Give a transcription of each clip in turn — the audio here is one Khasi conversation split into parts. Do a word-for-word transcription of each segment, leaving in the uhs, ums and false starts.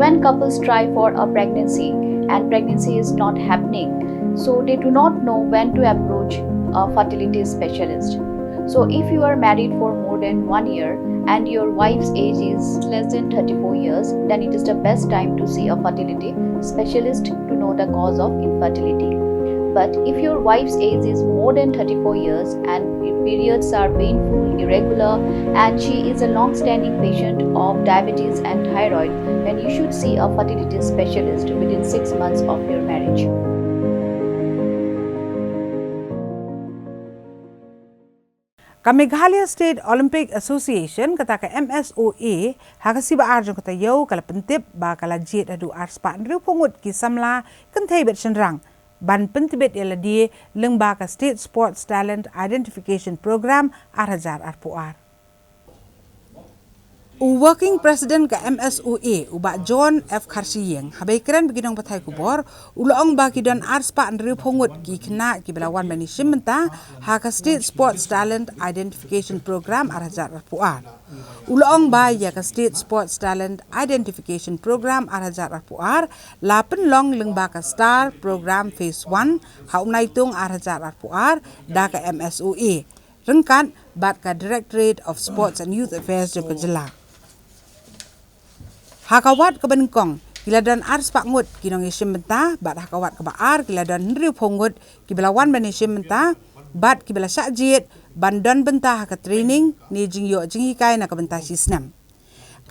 When couples try for a pregnancy and pregnancy is not happening, so they do not know when to approach a fertility specialist. So, if you are married for more than one year and your wife's age is less than thirty-four years, then it is the best time to see a fertility specialist to know the cause of infertility. But if your wife's age is more than thirty-four years and periods are painful, irregular, and she is a long standing patient of diabetes and thyroid, then you should see a fertility specialist within six months of your marriage. Ka Meghalaya State Olympic Association, kata ka M S O A, ha ka sngi ba ar jong ka taïew ka la pyntip ba ka la jied haduh ar spah hynriewphew ngut ki samla kynthei bad shynrang ban pyntbit ïa lade lyngba ka State Sports Talent Identification Program ar hajar arphew ar. U Working President ka M S O A, u Bah John F Kharshiing, haba ïakren bad ki nongpathai khubor, u la ong ba ki don ar spah hynriewphew ngut ki khynnah kiba la wan ban ïashim bynta ha ka State Sports Talent Identification Program ar hajar arphew ar. U la ong ba ïa ka State Sports Talent Identification Program ar hajar arphew ar la pynlong lyngba ka STAR Program Phase one ha u Naitung ar hajar arphew ar da ka M S O A ryngkat bad ka Directorate of Sports and Youth Affairs jong ka jylla. Ha ka wad kaba nyngkong ki la don ar spah ngut ki nongïashim bynta bad ha ka wad kaba ar ki la don hynriewphew ngut kiba la wan ban ïashim bynta bad kiba la shah jied ban don bynta ha ka training ne jingïoh jinghikai na ka bynta shi snem.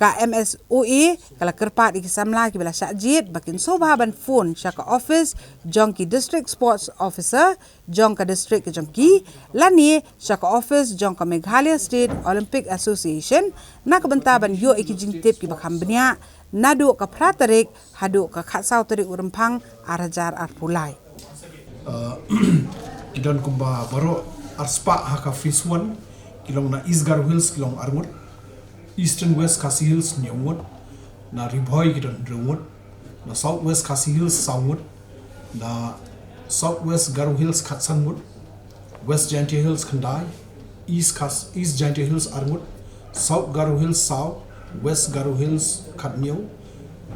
Ka M S O A ka la kyrpad ïa ki samla kiba la shah jied ba kin sngewbha ban phone sha ka office jong ki District Sports Officer jong ka district ka jong ki lane sha ka office jong ka Meghalaya State Olympic Association na ka bynta ban ïoh ïa ki jingtip kiba kham bniah naduh ka phra tarik haduh ka khatsaw tarik u Rymphang ar hajar arphew lai. Uh, ki don kumba baroh ar spah ha ka phase one, ki long na East Garo Hills ki long ar ngut, Eastern West Khasi Hills hynñiew ngut, na Ri Bhoi ki don hynriew ngut, na South West Khasi Hills saw ngut, na South West Garo Hills khatsan ngut, West Jaintia Hills khyndai, East Khas East Jaintia Hills ar ngut, South Garo Hills saw, West Garo Hills khathynñiew,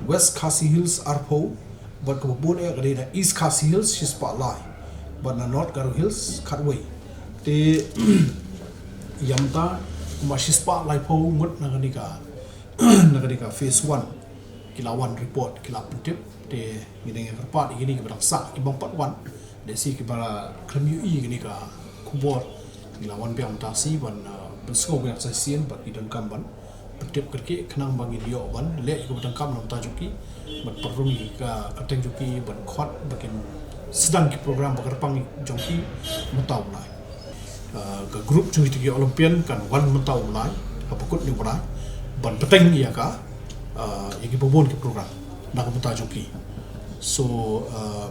West Khasi Hills arphew, bad kaba bun eh ka dei na East Khasi Hills shispah lai, bad na North Garo Hills khatwei. Te ïa mynta kumba shispah laiphew ngut na kane ka na kane ka phase one ki la wan report, ki la pyntip. Te ngi dang ïa kyrpad ïa kine kiba dang sah, ki bym pat wan, lehse kiba khlem ïohi ïa kane ka khubor, ngi la wan biang mynta shi ban, uh, pynsngew biang sa shisien bad ki donkam ban pyntip kyrkieh khnang ba ngin ïoh ban leh ïa kaba donkam na ka bynta jong ki, ban pynrung ïa ka kyrteng jong ki, ban khot ba kin sdang ki program ba kyrpang jong ki mynta u bnai. Uh, ka group jong kita ki Olympian kan wan mynta u bnai, ha ba kut une u bnai, ban bteng ïa ka, uh, ïa kiba bun ki program na ka bynta jong ki. So, uh,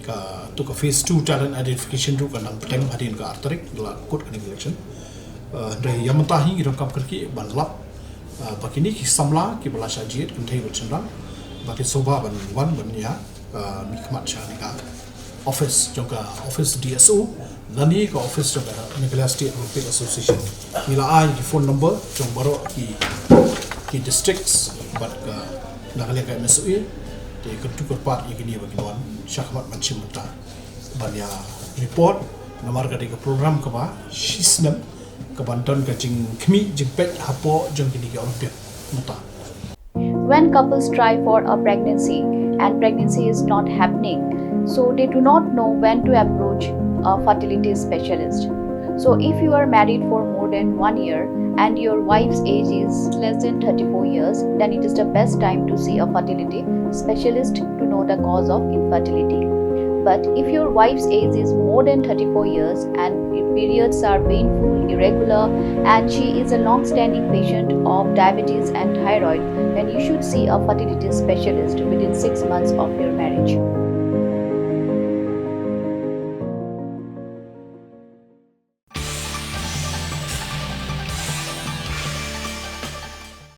ka, to ka phase two talent identification ruh kan nang bteng hadien ka ar tarik, la kut kane ka election. Uh, hynrei ïa mynta hi ngi donkam kyrkieh ban lap, uh, ba kine ki samla kiba la shah jied, kynthei bad shynrang, ba kin sngewbha ban wan ban ïa, uh, mihkhmat sha kane ka office jong ka office D S O lane ka office jong ka Meghalaya State Olympic Association. Ngi la ai ki phone number jong baroh ki, ki districts bad ka, na ka liang ka M S O A. Te kyntu kyrpad ïa kine ba kin wan shakhmat ban shim bynta ban ïa report, namar ka dei ka program kaba shi snem kaban don ka jingkhmih jingpeit hapoh jong kine ki Olympian mynta. When couples try for a pregnancy and pregnancy is not happening, so they do not know when to approach a fertility specialist. So, if you are married for more than one year and your wife's age is less than thirty-four years, then it is the best time to see a fertility specialist to know the cause of infertility. But if your wife's age is more than thirty-four years and periods are painful, irregular, and she is a long standing patient of diabetes and thyroid, then you should see a fertility specialist within six months of your marriage.